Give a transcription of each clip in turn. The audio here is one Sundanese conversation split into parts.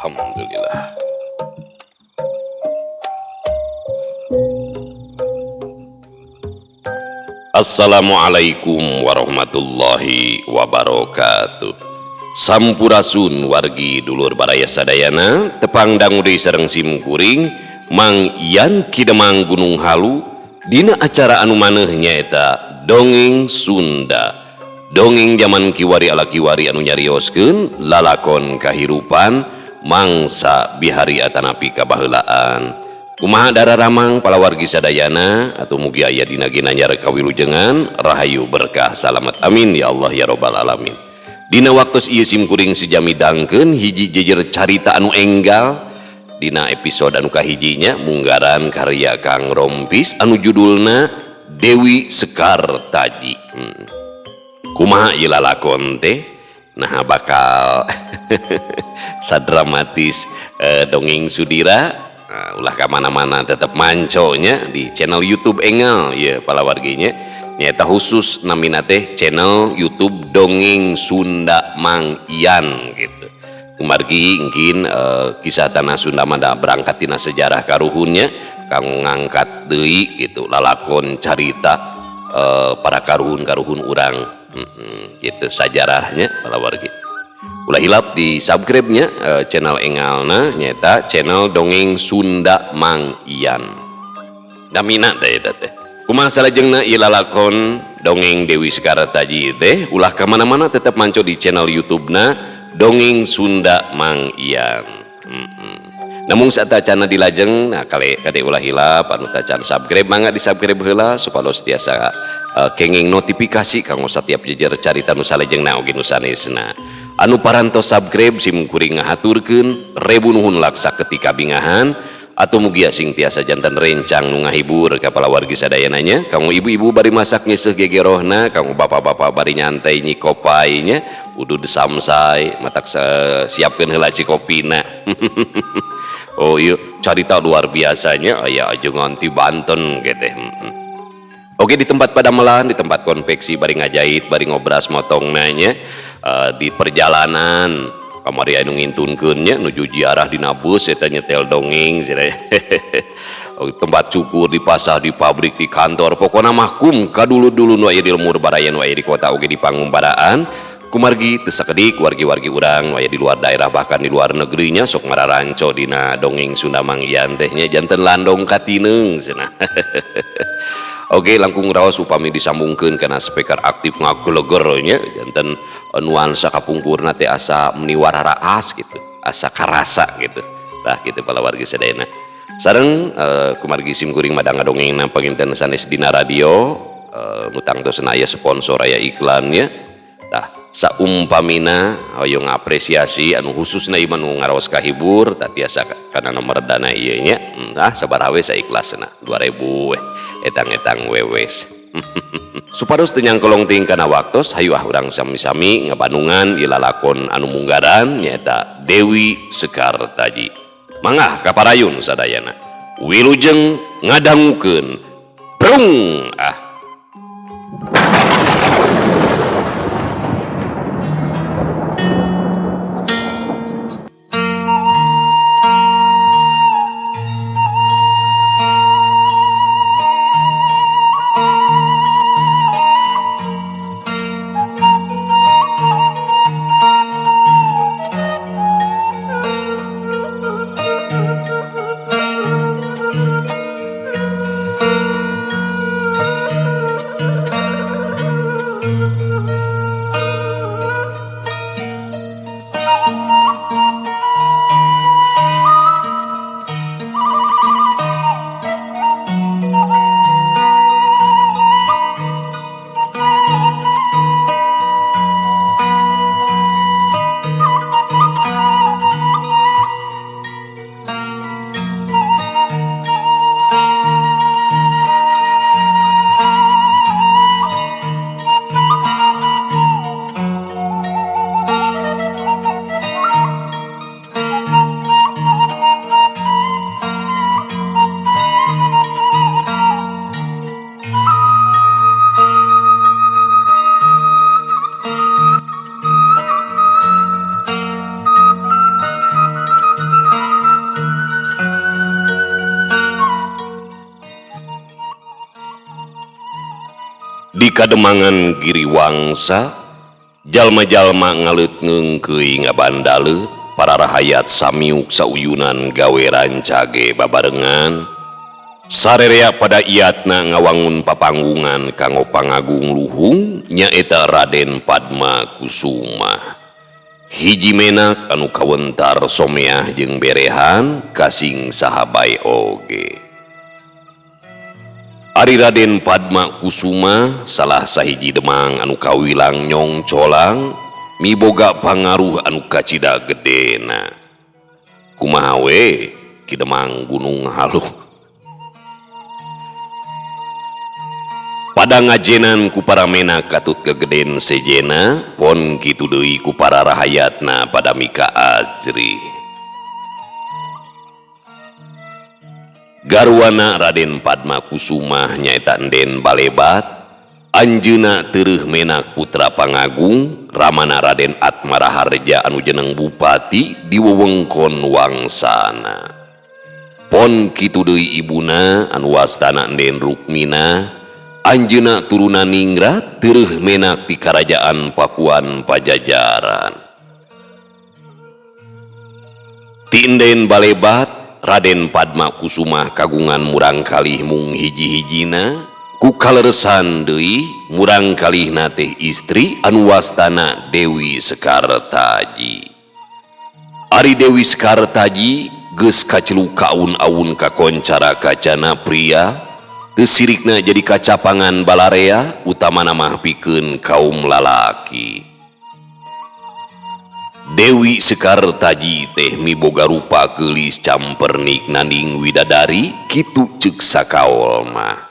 Alhamdulillah. Assalamualaikum warahmatullahi wabarakatuh. Sampurasun wargi dulur baraya sadayana, tepang dangu deui sareng sim kuring Mang Yan Kidemang Gunung Halu dina acara anu maneuh nyaeta Dongeng Sunda. Dongeng jaman kiwari ala kiwari anu nyarioskeun lalakon kahirupan mangsa bihari atanapi kabaheulaan. Kumaha dararamang palawargi sadayana atau mugi aya dina ginanjar kawilujengan rahayu berkah salamet amin ya Allah ya robbal alamin. Dina waktos ieu sim kuring sejami dangkeun hiji jejer carita anu enggal dina episode anu kahijinya munggaran karya Kang Rompis anu judulna Dewi Sekar Taji. Kumaha ieu lalakon teh nah bakal sadramatis dongeng Sudira. Nah, ulah ka mana-mana tetap manconya di channel YouTube Engal ya palawarginya nyata khusus namina teh channel YouTube Dongeng Sunda Mang Ian gitu. Kumargi mungkin kisah tanah Sunda mah berangkat tina sejarah karuhunnya kanggo ngangkat deui gitu lalakon carita para karuhun-karuhun urang gitu sajarahnya palawargi. Ulah hilap di subscribe-nya channel Engalna nyata channel Dongeng Sunda Mang Ian. Damina teh eta teh. Kumaha salajengna ieu lalakon Dongeng Dewi Sekar Taji teh ulah ka mana-mana tetep manco di channel YouTube-na Dongeng Sunda Mang Ian. Namun saat acana dilajeng nah kale kade ulah hilap anu tacan subscribe mangga di subscribe heula supados tiasa kenging notifikasi kanggo satiap jejer carita nu salajengna oge nu sanesna. Anu parantos subscribe sim kuring ngahaturkeun rebu nuhun laksa ketika bingahan atau mugia sing tiasa jantan rencang nu ngahibur ka palawargi sadayananya kanggo ibu-ibu bari masak nyeuseuh gegerohna kanggo bapak-bapak bari nyantai nyikopay nya udud samsai matak siapkeun heula cikopina. Oh iya carita luar biasanya aya ajengan ti Banten gitu. Oke di tempat padamelan di tempat konveksi bari ngajahit bari ngobras motongna nya di perjalanan kamari anu ngintunkeun nya nuju ziarah dina bus eta nyetel dongeng cenah. Oh, tempat cukur di pasar di pabrik di kantor pokona mah kum kadulu-dulu nu aya di lemur baraya nu aya di kota oge di pangumbaraan kumargi teu sakedik wargi-wargi urang nu aya di luar daerah bahkan di luar negerinya sok mararanco dina dongeng Sunda Mang Ian teh nya janten landong katineung cenah. Oke langkung raos upami disambungkeun kana speaker aktif ngageleger nya janten nuansa kapungkurna teh asa meni wararaas gitu asa karasa gitu tah kitu palawargi sadayana sareng kumargi sim kuring madang ngadongengna panginten sanes dina radio nu tangtosna aya sponsor aya iklannya tah saumpamina hoyong ngapresiasi anu khususna ieu mah nu ngaraos kahibur tah tiasa kana nomor dana ieu nya sabaraha we saikhlasna 2000 we etang-etang wewes. Supados teu nyangkolong teuing kana waktos hayu ah urang sami-sami ngabanungan ieu lalakon anu munggaran nyaeta Dewi Sekar Taji. Mangga kaparayun sadayana wilujeng ngadangukeun prung ah. Di Kademangan Giriwangsa jalma-jalma ngaleut ngeungkeuy ngabandaleut para rahayat samiuk sauyunan gawe rancage babarengan sarerea pada iatna ngawangun papanggungan kanggo pangagung luhung nyaeta Raden Padma Kusuma. Hiji menak anu kawentar someah jeung berehan kasing sahabai oge. Ari Raden Padma Kusuma salah sahiji Demang anu kawilang nyong colang miboga pangaruh anu kacida gedena. Kumaha we Ki Demang Gunung Halu. Pada ngajenan ku para menak katut kegeden sejena pon kitu deui ku para rahayatna pada mika ajri. Garwana Raden Padma Kusuma nyaeta Enden Balebat, anjeunna tereuh menak putra pangagung, ramana Raden Atmaraharja anu jeneng bupati di wewengkon Wangsana. Pon kitu deui ibuna anu wastana Enden Rukmina, anjeunna turunan ningrat tereuh menak ti karajaan Pakuan Pajajaran. Ti Enden Balebat Raden Padma Kusuma kagungan murang kalih mung hiji-hijina, ku kaleresan deui murang kalihna teh istri anu wastana Dewi Sekartaji. Ari Dewi Sekartaji geus kacelu kaun-aun kakoncara kacana pria, teu sirikna jadi kacapangan balarea utamana mah pikeun kaum lalaki. Dewi Sekartaji teh miboga rupa geulis campernik nanding widadari kitu ceuk sakaol mah.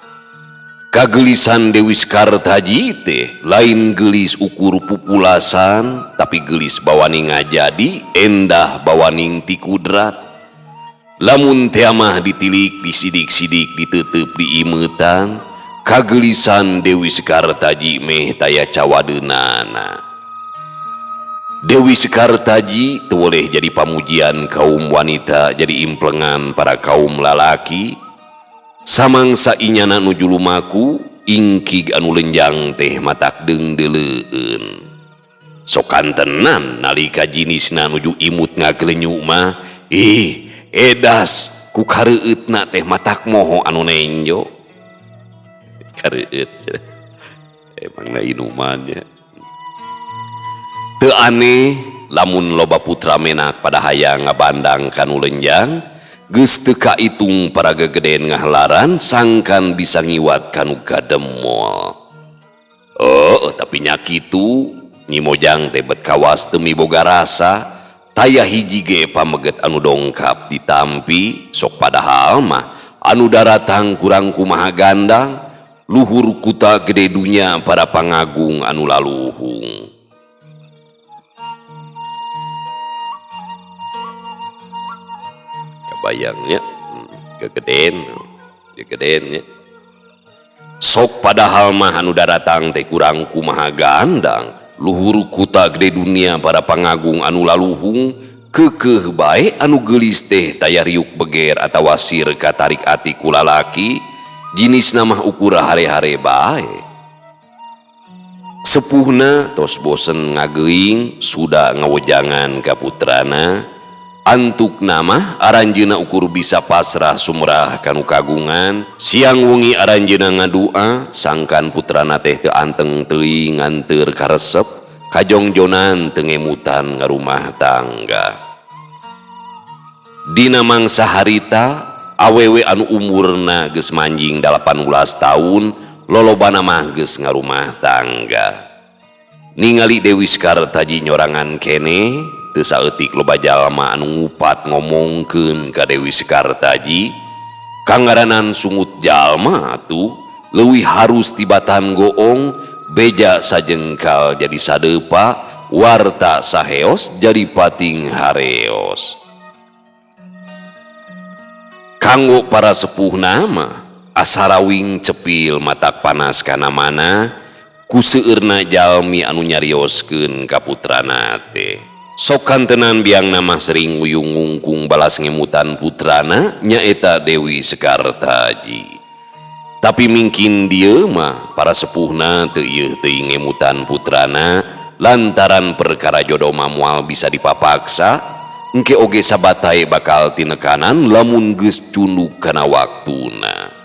Kageulisan Dewi Sekartaji teh lain geulis ukur pupulasan tapi geulis bawaning ngajadi endah bawaning ti kudrat. Lamun teh mah ditilik disidik-sidik diteuteup diimeutan, kageulisan Dewi Sekartaji meh taya cawadeunana. Dewi Sekartaji teu boleh jadi pamujian kaum wanita jadi implengan para kaum lalaki. Samangsa inyana nuju lumaku ingkig anu lenjang teh matak deungdeuleueun. Sokan tenan nalika jinisna nuju imut ngaglenyu mah, ih edas ku kareueutna teh matak moho anu nenjo. Kareueut emangna inumannya. Teu aneh lamun loba putra menak pada hayang ngabandang kanu lenjang, geus teu kaitung para gegeden ngahlaran sangkan bisa ngiwat kanu kademol. Oh, tapi nya kitu Nyi Mojang teh bet kawas teu miboga rasa, taya hiji ge pameget anu dongkap ditampi, sok padahal mah anu daratang kurang kumaha gandang, luhur kuta gede dunya para pangagung anu laluhung. Bayangnya gegeden gegedennya sok padahal mah anu daratang teh kurang kumaha gandang, luhur kuta gede dunia para pangagung anu laluhung, keukeuh bae anu geulis teh taya riuk beger atawa sir katarik ati ku lalaki, jinisna mah ukur hare-hare bae. Sepuhna tos bosen ngageuing sudah ngawejangan ka putrana. Antuk nama aranjeuna ukur bisa pasrah sumrah kanu kagungan, siang wengi aranjeuna ngadua sangkan putrana teh teu anteng teuing nganteur karesep kajongjonan teu ngemutan ngarumah tangga. Dina mangsa harita awewe anu umurna geus manjing 18 tahun lolobana mah geus ngarumah tangga. Ningali Dewi Sekartaji nyorangan keneh teu saeutik loba jalma anu ngupat ngomongkeun ka Dewi Sekartaji, kangaranan sungut jalma atuh leuwih harus tibatan goong, beja sajengkal jadi sadepa, warta saheos jadi pating hareos. Kanggo para sepuh nama asarawing cepil matak panas kana mana ku seueurna jalmi anu nyarioskeun ka putrana teh. Sok kantenan biang nama sering nguyung ngungkung balas ngemutan putrana nyaeta Dewi Sekartaji. Tapi mingkin dieu mah para sepuhna teu ieu teuing ngemutan putrana lantaran perkara jodoh mah moal bisa dipapaksa engke oge sabatay bakal tinekanan lamun geus cunduk kana waktuna.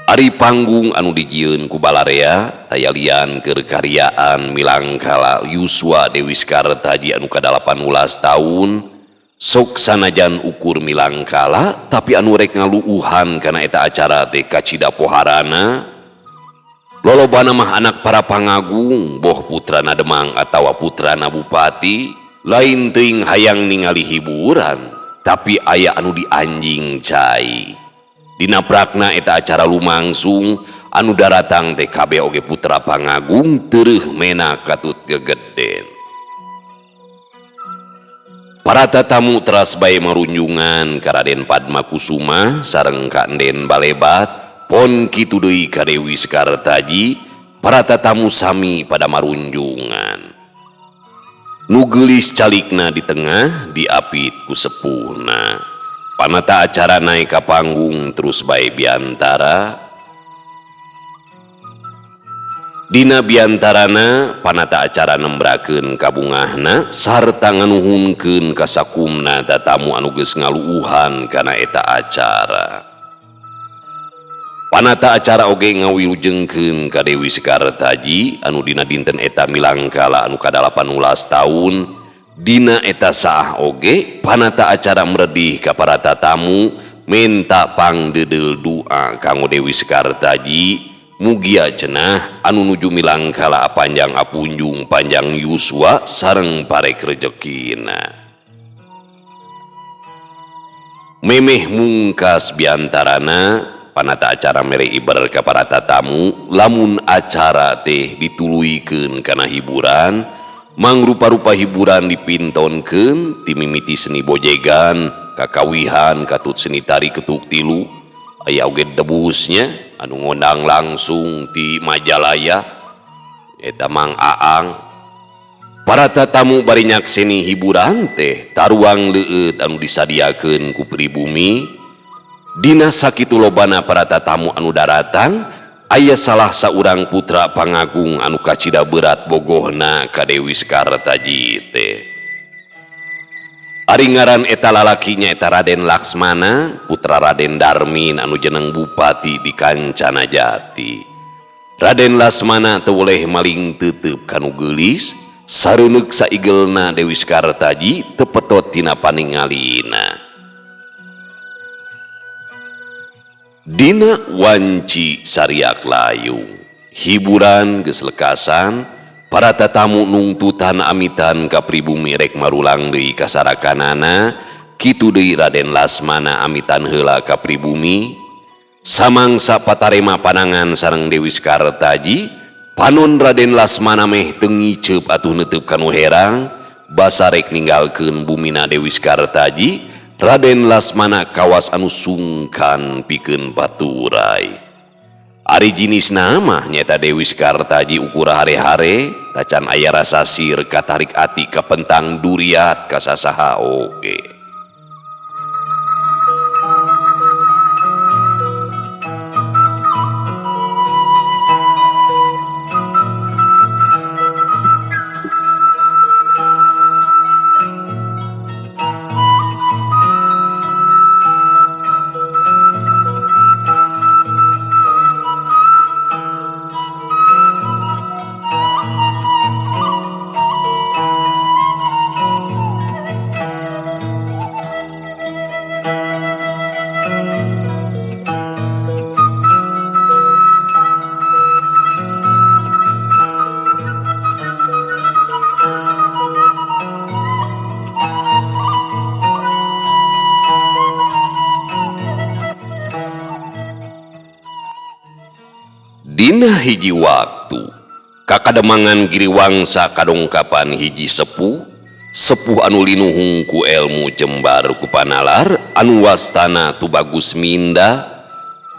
Ari panggung anu dijieun ku balarea taya lian keur karyaan milangkala yuswa Dewi Sekartaji anu ka-18 taun sok sanajan ukur milangkala tapi anu rek ngaluuhan kana eta acara teh kacida poharana lolobana mah anak para pangagung boh putrana Demang atawa putrana bupati lain teuing hayang ningali hiburan tapi aya anu dianjing cai. Dina prakna eta acara lumangsung anu daratang teh kabeh oge putra pangagung tereuh mena katut gegeden. Para tatamu teras bae marunjungan ka Raden Padma Kusuma sareng ka Enden Balebat pon kitu deui ka Dewi Sekartaji para tatamu sami pada marunjungan. Nu geulis calikna di tengah diapit ku sepuhna. Panata acara naik ka panggung terus bae biantara. Dina biantarana panata acara nembrakeun kabungahna sarta nganuhunkeun ka sakumna tatamu anu geus ngaluuhan kana eta acara. Panata acara oge ngawilujengkeun ka Dewi Sekartaji anu dina dinten eta milangkala anu ka-18 taun. Dina eta saah oge panata acara meredih ka para tatamu menta pangdeudel doa kanggo Dewi Sekartaji mugia cenah anu nuju milangkala panjang apunjung panjang yuswa sareng parek rejekina. Memeh mungkas biantarana panata acara mere iber ka para tatamu lamun acara teh dituluykeun kana hiburan mangrupa-rupa hiburan dipintonkeun timimiti seni bojegan kakawihan katut seni tari ketuk tilu aya oge debusnya anu ngondang langsung ti Majalaya eta Mang Aang. Para tatamu bari nyakseni hiburan teh taruang leueut anu disadiakeun ku pribumi. Dina sakitu lobana para tatamu anu daratang aya salah saurang putra pangagung anu kacida berat bogohna ka Dewi Sekartaji teh. Ari ngaran eta lalakinya eta Raden Laksmana putra Raden Darmin anu jeneng bupati di Kancana Jati. Raden Laksmana teu boleh maling tetep kanu geulis saruneuk saigelna Dewi Sekartaji teu petot tina paningalina. Dina wanci sariak layung hiburan geus lekasan para tatamu nungtutan amitan ka pribumi rek marulang deui ka sarakanana kitu deui Raden Laksmana amitan heula ka pribumi samangsa patarema panangan sareng Dewi Sekartaji panon Raden Laksmana meh teu ngiceup atuh neuteup kanu herang basa rek ninggalkeun bumina Dewi Sekartaji. Raden Laksmana kawas anu sungkan pikeun baturai. Ari jinisna mah nyaeta Dewi Sekartaji ukur hare-hare tacan aya rasa sir katarik ati kapentang duriat ka sasaha oge. Dina hiji waktu kakademangan Giriwangsa kadongkapan hiji sepuh sepuh anu linuhung ku elmu jembar ku panalar anu wastana Tubagus Minda.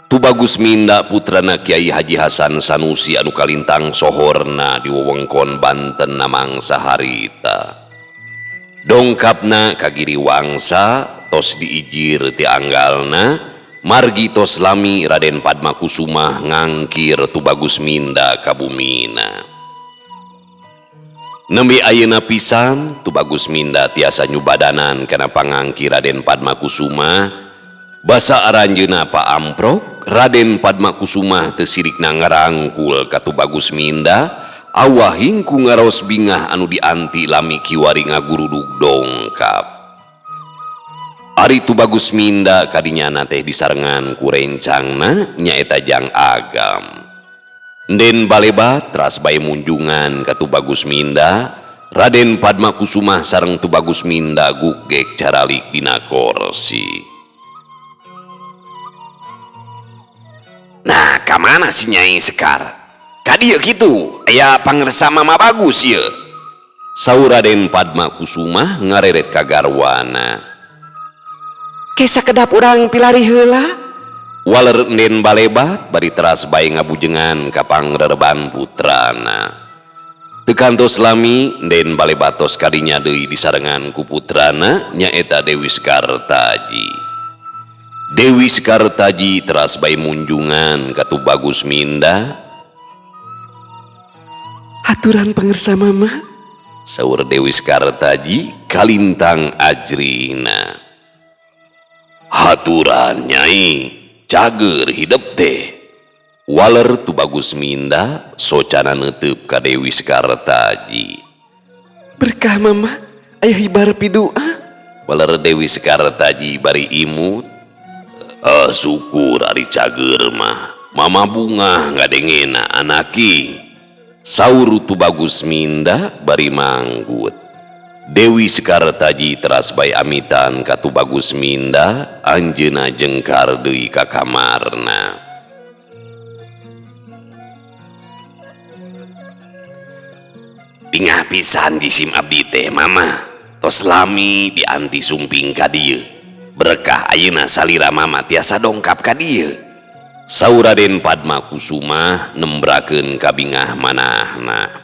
Tubagus Minda putrana Kiai Haji Hasan Sanusi anu kalintang sohorna di wewengkon Banten namangsa harita. Dongkapna ka Giriwangsa tos diijir ti anggalna Margi tos lami Raden Padma Kusumah ngangkir Tubagus Minda ka bumina. Nembe ayeuna pisan Tubagus Minda tiasa nyubadanan kana pangangkir Raden Padma Kusumah. Basa aranjeunna paamprok Raden Padma Kusumah teu sirikna ngarangkul ka Tubagus Minda awahing ku ngaraos bingah anu dianti lami kiwari ngagurudug dongkap. Ari Tubagus Minda kadinyana teh disarengan ku rencangna nyaeta Jang Agam. Nden Balebat teras bae munjungan ka Tubagus Minda, Raden Padma Kusumah sareng Tubagus Minda gugek caralik dina korsi. Nah, ka mana si Nyai Sekar? Ka dieu kitu, aya pangersa Mama Bagus ieu. Saur Raden Padma Kusumah ngareret ka garwana. Ke sakedap urang pilari heula. Waler Nden Balebat bari teras bae ngabujengan ka pangrereban putrana. Teu kantos lami Nden Balebat tos kadinya deui disarengan ku putrana nyaeta Dewi Sekartaji. Dewi Sekartaji teras bae munjungan ka Tubagus Minda. Haturan pangersa Mama, saur Dewi Sekartaji kalintang ajrina. Haturan Nyai, cager hidep teh. Waler Tubagus Minda socana neuteub ka Dewi Sekartaji. Berkah Mama, aya hibar pidua. Waler Dewi Sekartaji bari imut. Syukur ari cager mah. Mama bungah ngadengena anaki. Saur Tubagus Minda bari manggut. Dewi Sekartaji teras bae amitan ka Tubagus Minda, anjeunna jengkar deui ka kamarna. Bingah pisan jisim abdi teh Mama, tos lami dianti sumping ka dieu. Berkah ayeuna salira Mama tiasa dongkap ka dieu. Saur Raden Padma Kusumah nembrakeun kabingah manahna.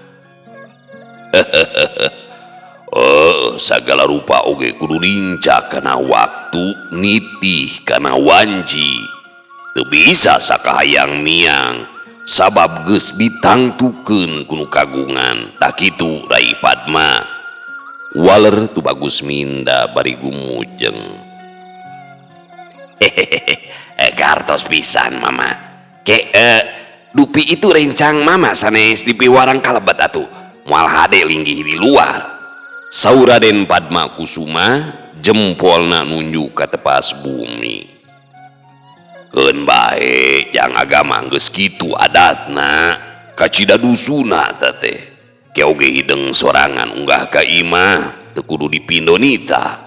Oh, sagala rupa oge kudu lincah kana waktu, nitih kana wanci. Teu bisa sakahayang miang, sabab geus ditangtukeun ku nu kagungan. Tak kitu Rai Padma. Waler Tubagus Minda bari gumujeng. Hehehe, gartos pisan Mama. Ke dupi itu rencang Mama sanes dipiwarang kalebet atuh. Moal hade linggih di luar. Saur Raden Padma Kusuma jempolna nunjuk ka tepas bumi. Keun bae jang agama geus kitu adatna, kacida dusuna ta teh. Ke oge hideng sorangan unggah ka imah teu kudu dipindonita.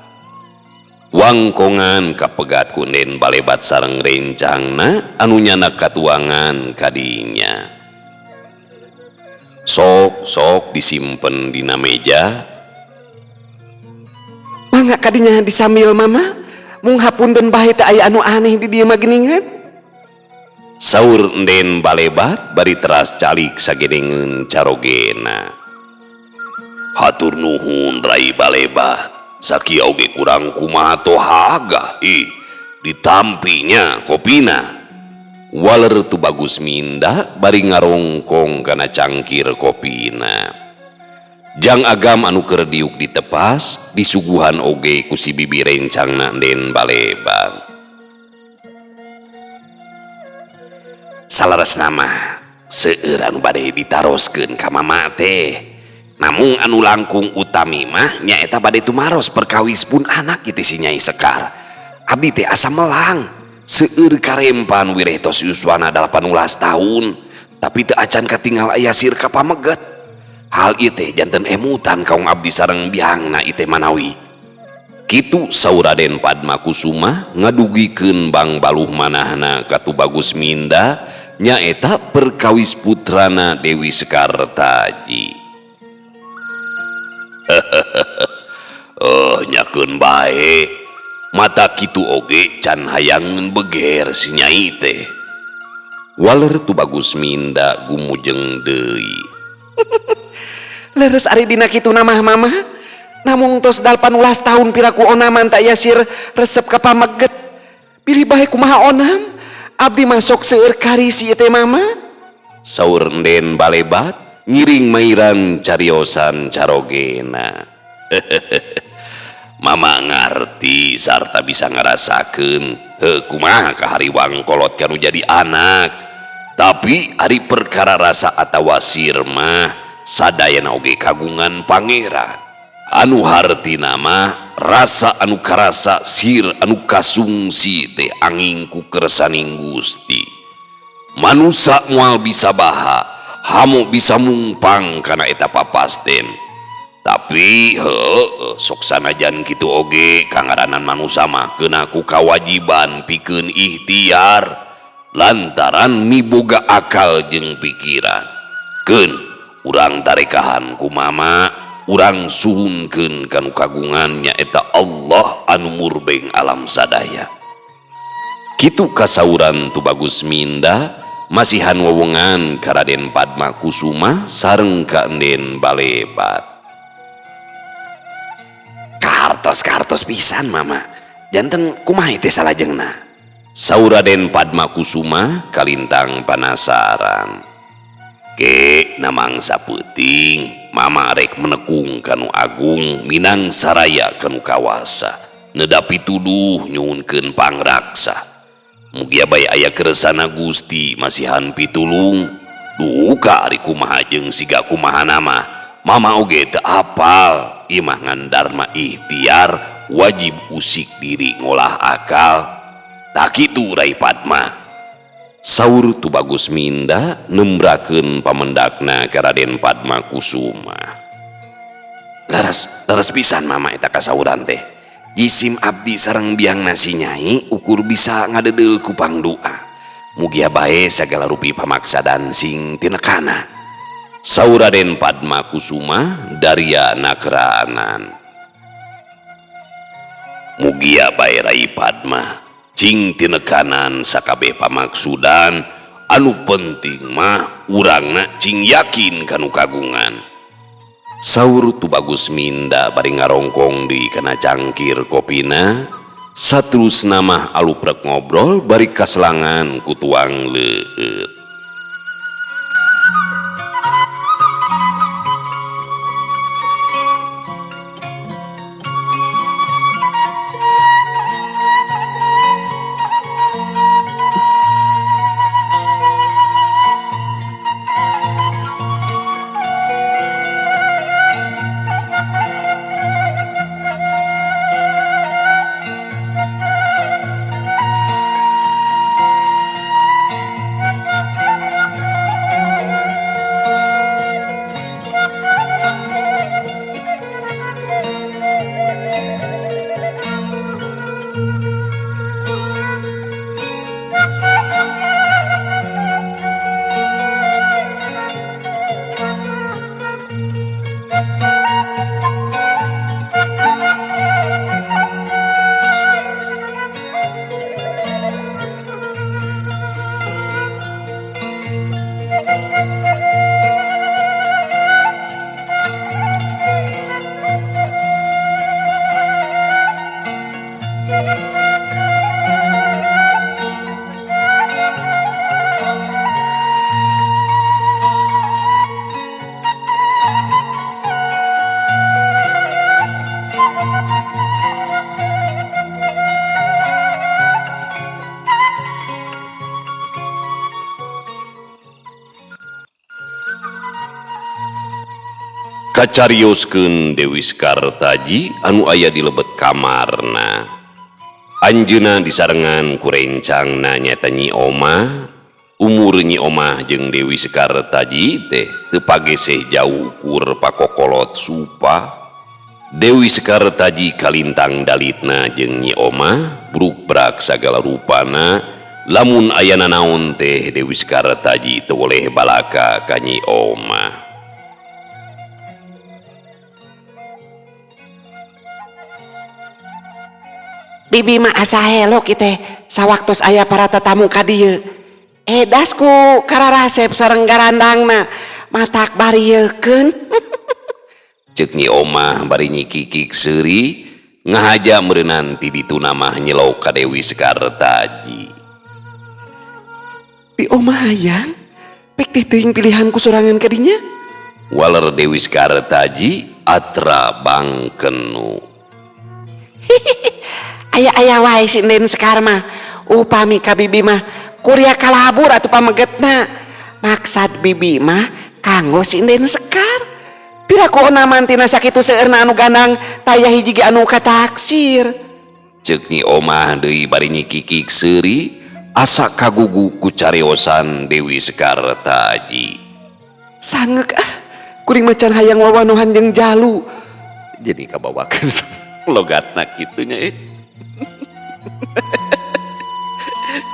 Wangkongan kapegat ku Nden Balebat sareng rencangna anu nyanak katuangan kadinya. Sok-sok disimpen dina meja. Mangga kadinya disambil Mama, mung hapunten bae teh aya anu aneh di dieu mah geuningan. Saur Nden Balebat bari teras calik sagedengeun carogena. Hatur nuhun Rai Balebat. Sakieu oge kurang kumaha tohaga ih ditampinya kopina. Waler Tubagus Minda bari ngarongkong kana cangkir kopina. Jang Agam anu keur diuk ditepas disuguhan oge ku si bibi rencangna Nden Balebat. Salaresna mah seueur anu bade ditaroskeun ka mama teh. Namung anu langkung utami mah nyaeta bade tumaros perkawis pun anak kitu si Nyai Sekar. Abdi teh asa melang seueur karempan wireh tos yuswana 18 tahun tapi teu acan katingal aya sir ka pameget. Hal ieu teh janten emutan kaung abdi sareng biangna ieu teh manawi. Kitu saur Raden Padma Kusuma ngadugikeun bang baluh manahna ka Tubagus Minda nyaeta perkawis putrana Dewi Sekartaji. Oh, nyakeun bae. Mata kitu oge can hayangeun beger si Nyai teh. Waler Tubagus Minda gumujeng deui. Leres ari dina kitu namah Mama. Namung tos 18 tahun piraku onaman tak yasir resep ka pameget. Bilih bae kumaha onam, abdi mah sok seueur karis ieu teh mama. Saur Enden Balebat ngiring mairan cariosan carogena. Mama ngarti sarta bisa ngarasakeun heuh kumaha kahariwang kolot kanu jadi anak. Tapi ari perkara rasa atawa sir mah sadayana oge kagungan pangeran. Anu hartina mah rasa anu karasa sir anu kasungsi teh anging ku kersaning Gusti. Manusa moal bisa baha, hamu bisa mungpang kana eta papasten. Tapi heueuh sok sanajan kitu oge kangaranan manusa mah keuna ku kawajiban pikeun ikhtiar lantaran miboga akal jeung pikiran. Keun urang tarekahan ku mama, urang suhunkeun kanu kagungan nyaeta Allah anu murbeng alam sadaya. Kitu kasauran Tubagus Minda masihan wewengan ka Raden Padma Kusuma sareng ka Enden Balebat. Kahartos-kahartos pisan mama, janten kumaha teh salajengna? Saur Raden Padma Kusuma kalintang panasaran. Ke namangsa peuting mama rek menekung kanu agung minang saraya kanu kawasa neda pituduh nyuhunkeun pangraksa. Mugia bae aya keresana Gusti masihan pitulung. Duka ari kumaha jeung siga kumaha nama mama oge teu apal. Ieu mah ngan dharma ikhtiar wajib usik diri ngolah akal. Tak kitu Rai Padma. Saur Tubagus Minda nembrakeun pamendakna ka Raden Padma Kusuma. Leres, leres pisan mama eta kasauran teh. Jisim abdi sareng biang nasi nyai ukur bisa ngadedeul ku pangdoa. Mugia bae sagala rupi pamaksadan sing tinekanan. Saur Raden Padma Kusuma daria nakraanan. Mugia bae Rai Padma cing tinekanan sakabeh pamaksudan anu penting mah urangna cing yakin kanu kagungan. Saur Tubagus Minda bari ngarongkong deui kana cangkir kopina, saterusna mah aluprek ngobrol bari kaselangan ku tuang leueut. Kacarioskeun Dewi Sekartaji anu aya di lebet kamarna. Anjeunna disarengan ku rencangna nyaeta Nyi Omah. Umur Nyi Omah jeung Dewi Sekartaji teh teu pageseh jauh ukur pakokolot supa. Dewi Sekartaji kalintang dalitna jeung Nyi Omah brukbrak sagala rupana. Lamun aya nanaon teh Dewi Sekartaji teu boleh balaka ka Nyi Omah. Bibi mah asa helok ieu teh sawaktos aya para tetamu ka dieu. Edas ku kararasep sareng garandangna matak bariekeun. Ceuk Nyi Omah bari nyikikik seuri Ngahaja meureunan ti dituna mah nyelok ka Dewi Sekartaji. Bi Oma hayang pek teh teuing pilihanku sorangan ka dinya. Waler Dewi Sekartaji atra bangkenu. Aya-aya wae si Enden Sekar mah. Upami ka bibi mah kuria kalabur atuh pamegetna. Maksad bibi mah kanggo si Enden Sekar. Piraku onaman tina sakitu seueurna anu gandang taya hiji ge anu kataksir. Ceuk Nyi Omah deui bari nyikikik seuri asa kagugu ku cariosan Dewi Sekartaji. Sangeuk ah, kuring mah can hayang wawanohan jeung jalu. Jadi kabawakeun logatna kitu nya eh.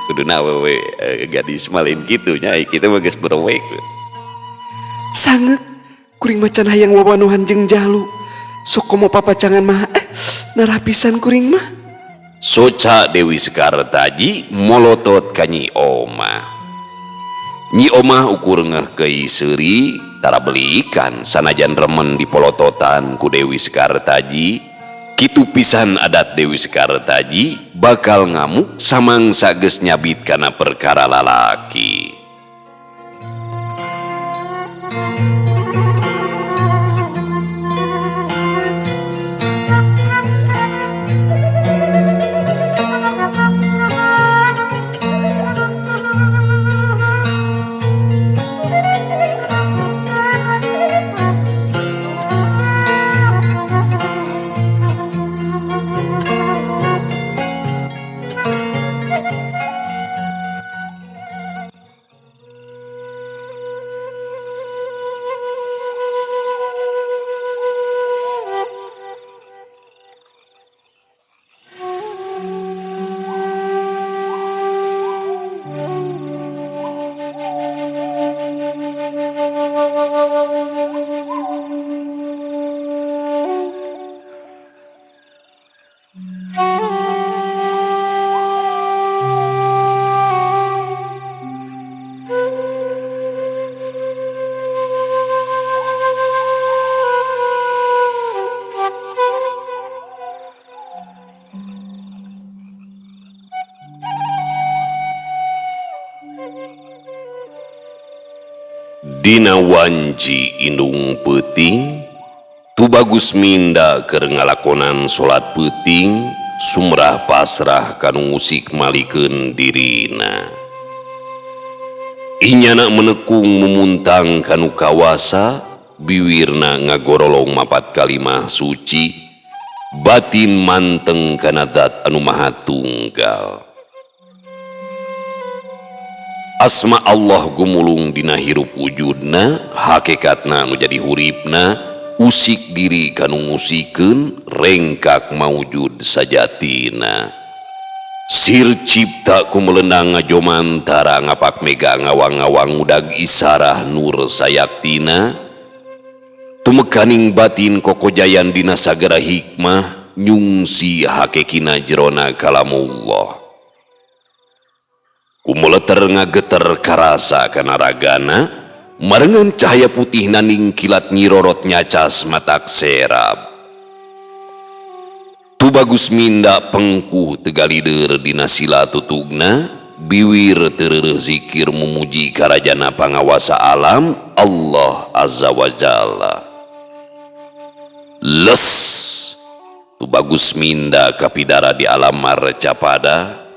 Kuduna awewe gadis mah lain kitu nya, kitu mah geus berewek. Sangeuk kuring mah can hayang wawanohan jeung jalu. Sok komo papacangan mah narapisan kuring mah. Soca Dewi Sekartaji molotot ka Nyi Omah. Nyi Omah ukur ngeh keui seuri tara belikan sanajan remen dipolototan ku Dewi Sekartaji. Kitu pisan adat Dewi Sekartaji bakal ngamuk samangsa geus nyabit kana perkara lalaki. Dina wanci indung peuting, Tubagus minda keur ngalakonan salat peuting, sumrah pasrah kanu ngusik malikeun dirina. Inyana menekung memuntang kanu kawasa, biwirna ngagorolong mapat kalimah suci, batin manteng kana zat anu maha tunggal. Asma Allah gumulung dina hirup wujudna, hakikatna nu jadi huripna, usik diri kanu ngusikeun, rengkak maujud sajatina. Sir cipta ku melenang ngajomantara ngapak mega ngawang-ngawang udag isarah nur sayaktina. Tumekaning batin kokojayan dina sagara hikmah, nyungsi hakekina jerona kalamullah. Kumuleter ngageter karasa kana ragana, marengan cahaya putih naning kilat nyirorot nyacas matak serab. Tubagus minda pengkuh tegalider dina sila tutugna, biwir terereuh zikir memuji karajana pangawasa alam Allah Azza wa Jalla. Les Tubagus minda kapidara di alam marcapada.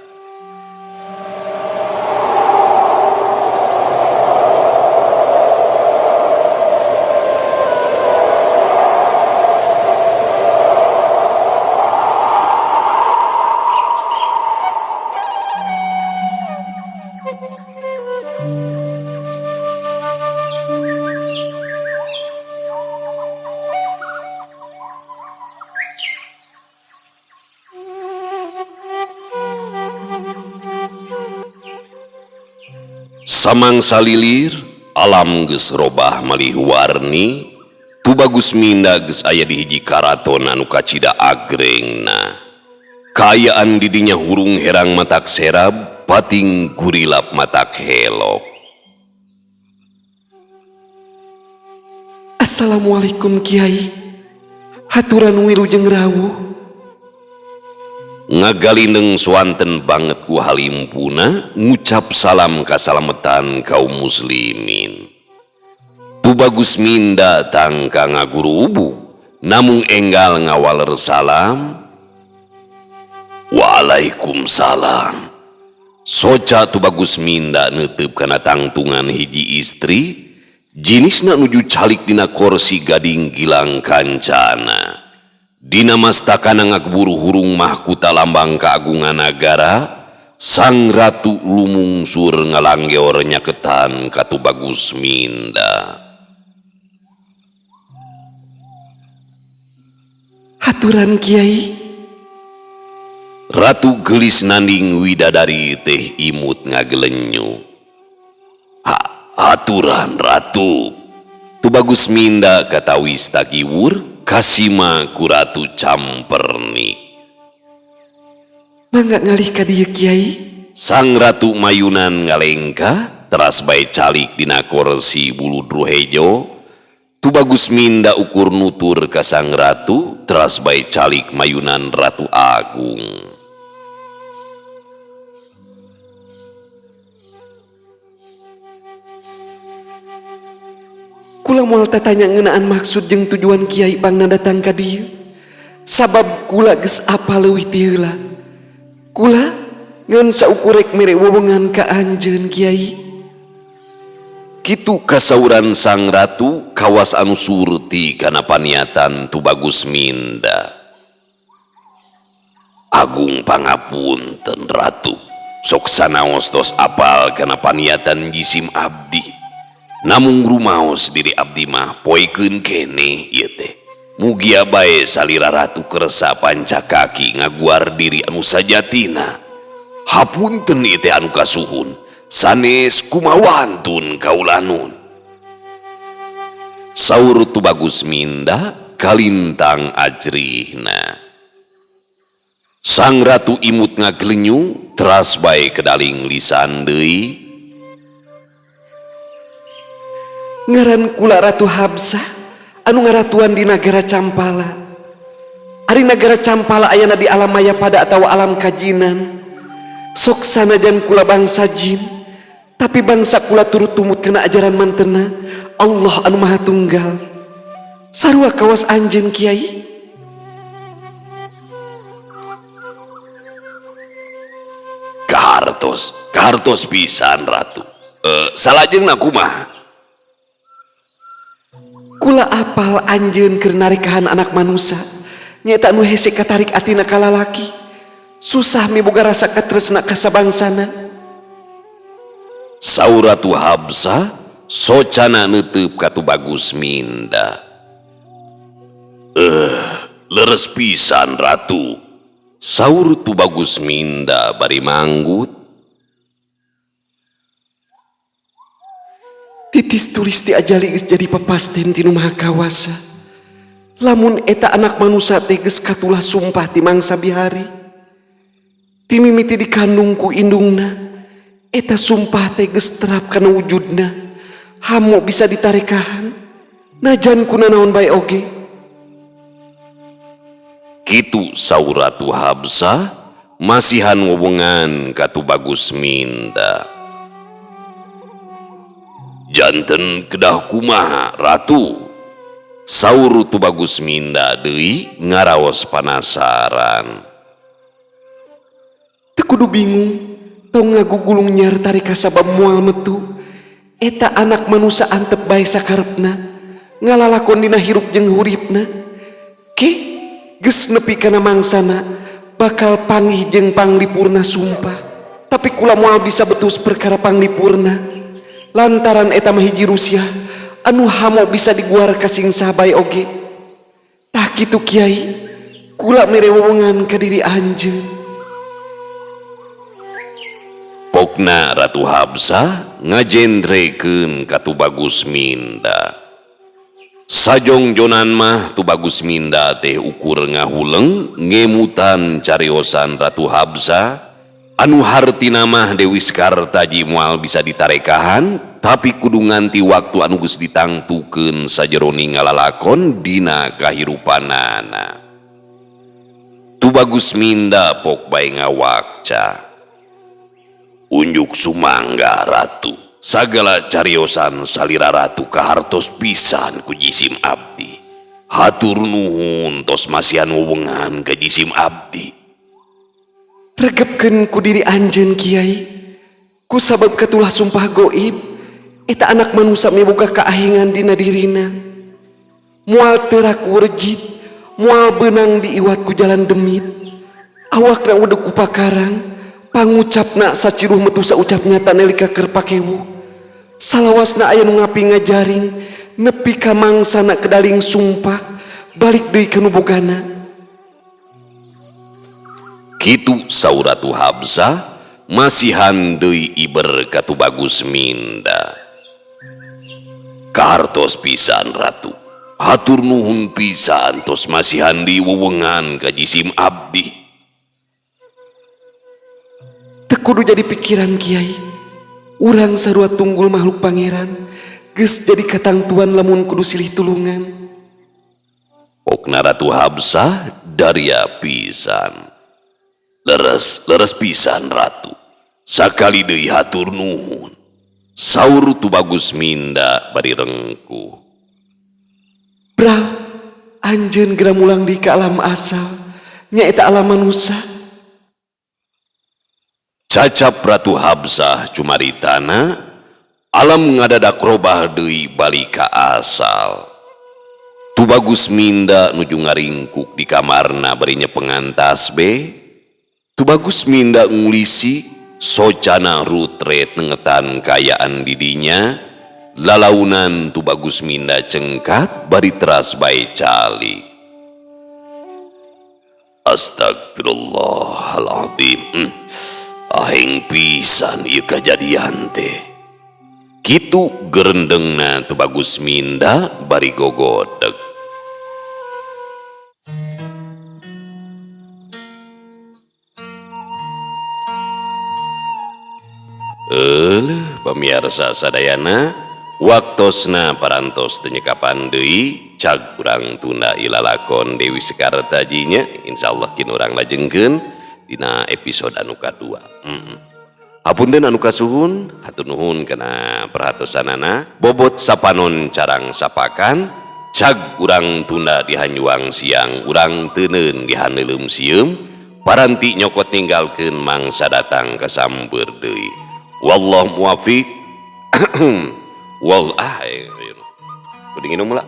Samangsa lilir, alam geus robah malih warni, Tubagus minda geus aya di hiji karaton anu kacida agrengna. Kaayaan didinya hurung herang matak serab, pating gurilap matak helok. Assalamualaikum Kiai. Haturan wilujeng rawuh. Ngagalindeng swanten banget ku halimpuna ngucap salam kasalametan kaum muslimin. Tubagus Minda tangka ngaguru namung enggal ngawaler salam. Waalaikumsalam. Soca Tubagus Minda neuteub kana tangtungan hiji istri, jinisna nuju calik dina korsi gading gilang kancana. Dina mastakana ngakburu hurung mahkuta lambang keagungan nagara, Sang Ratu lumungsur ngalanggeor nyaketan ka Tubagus Minda. Haturan Kiai. Ratu geulis nanding widadari teh imut ngagelenyu. Aturan Ratu. Tubagus Minda katawis takiwur kasima ku Ratu Campernik. Mangga ngalih ka dieu Kiai. Sang Ratu mayunan ngalengka teras bae calik dina korsi buludru hejo. Tubagus Minda ukur nutur ka Sang Ratu teras bae calik mayunan Ratu Agung. Kula moal tatanya ngeunaan maksud jeung tujuan Kiai pangna datang ka dieu. Sabab kula geus apal leuwih ti heula. Kula ngan saukur rek mere wewengan ka anjeun Kiai. Kitu kasauran Sang Ratu kawas anu surti kana paniatan Tubagus Minda. Agung pangapunten Ratu, sok sanaos tos apal kana paniatan jisim abdi. Namung rumaos diri abdi mah poekeun kene ieu teh. Mugia bae salira Ratu kersa pancakaki ngaguar diri anu sajatina. Hapunten ieu teh anu kasuhun, sanes kumawantun kaulanun. Saur Tubagus Minda kalintang ajrihna. Sang Ratu imut ngaglenyu teras bae kedaling lisan deui. Ngaran kula Ratu Habsah anu ngaratuan di nagara Campala. Ari nagara Campala ayana di alam maya pada atawa alam kajinan. Sok sanajan kula bangsa jin, tapi bangsa kula turut tumut kana ajaran mantena Allah anu Maha Tunggal. Sarua kawas anjeun Kiai. Kahartos, kahartos pisan Ratu. Salajengna kumaha? Kula apal anjeun keur narekahan anak manusa, nyaeta anu hese katarik atina ka lalaki, susah miboga rasa katresna ka sabangsana. Saur Ratu Habsah socana neuteub ka Tubagus Minda. Leres pisan Ratu. Saur Tubagus Minda bari manggut. Titis tulis ti ajali geus jadi papasten ti nu Maha Kawasa. Lamun eta anak manusa teh geus katulah sumpah ti mangsa bihari. Ti mimiti dikandung ku indungna, eta sumpah teh geus terap kana wujudna. Hamo bisa ditarekahan, najan kuna naon bae oge. Kitu saur Ratu Habsah masihan wewengan ka Tubagus Minda. Janten kedah kumaha Ratu? Saur Tubagus Minda deui ngaraos panasaran. Teu kudu bingung, tong ngagugulung nyar tareka sabab moal metu. Eta anak manusa antep bae sakarepna, ngalalakon dina hirup jeung huripna. Ke geus nepi kana mangsana bakal panggih jeung panglipurna sumpah. Tapi kula moal bisa betus perkara panglipurna. Lantaran eta mah hiji rusia anu hamo bisa diguar ka sing saha bae oge. Tah kitu Kiai, kula mere wewengan ka diri anjeun. Pokna Ratu Habsah ngajendrekeun ka Tubagus Minda. Sajongjonan mah Tubagus Minda teh ukur ngahuleng ngemutan cariosan Ratu Habsah anu hartina mah Dewi Sekartaji moal bisa ditarekahan, tapi kudu nganti waktu anu geus ditangtukeun sajeroning ngalalakon dina kahirupanana. Tubagus Minda pok bae ngawakca. Unjuk sumangga ratu. Sagala cariosan salira ratu kahartos pisan ku jisim abdi. Hatur nuhun tos masihan wewengan ka jisim abdi. Regepkeun ku diri anjeun Kiai. Ku sabab katulah sumpah goib eta anak manusia miboga kaahingan dina dirina. Moal teu ku rejit, moal beunang diiwat ku jalan demit. Awakna udeg ku pakarang, pangucapna saciruh metu saucap nyata nalika keur pakewu. Salawasna aya nu ngapi ngajaring, nepi ka mangsana kedaling sumpah, balik deui ka nu bogana. Kitu saur Ratu Habsah masihan deui iber ka Tubagus Minda. Kahartos pisan ratu. Hatur nuhun pisan tos masihan deui wewengan ka jisim abdi. Teu kudu jadi pikiran Kiai. Urang sarua tunggul makhluk pangeran geus jadi katangtuan lamun kudu silih tulungan. Pokna Ratu Habsah daria pisan. Leres leres pisan ratu. Sakali deui hatur nuhun. Saur Tubagus Minda bari rengkuh. Bral, anjeun geura mulang deui ka alam asal, nyaeta alam manusa. Cacap Ratu Habsah cumaritana, alam ngadadak robah deui balik ka asal. Tubagus Minda nuju ngaringkuk di kamarna bari nyepengan tasbeh. Tubagus Minda ngulisi socana rutret nengetan kayaan didinya. Lalaunan Tubagus Minda cengkat bari teras bae calik. Astagfirullahaladzim. Aheng pisan ieu kajadian teh. Kitu gerendengna Tubagus Minda bari gogodeg. Euleuh pamiarsa sadayana, waktosna parantos teu nyekapan deui, cag urang tunda ilalakon Dewi Sekar Tajinya, insyaallah kin urang lajengkeun dina episode anu kadua. Hapunten anu kasuhun, hatur nuhun kana perhatosanana, bobot sapanon carang sapakan, cag urang tunda di hanyuang siang, urang teuneun di haneuleum sieum, paranti nyokot ninggalkeun mangsa datang kasamper deui. Wallahu muwafiq. Wal ah, kudu nginum lah.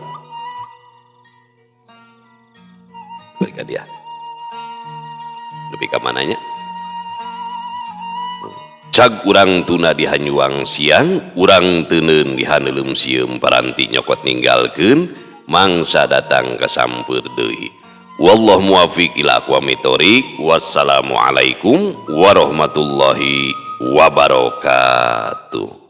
Beri ka dia. Nepi ka mananya? Cag urang tuna di hanyuang siang, urang teuneun di haneuleum sieum, paranti nyokot ninggalkeun mangsa datang kasamper deui. Wallahu muwafiq ila aqwamit thoriq. Wassalamualaikum warahmatullahi wabarakatuh.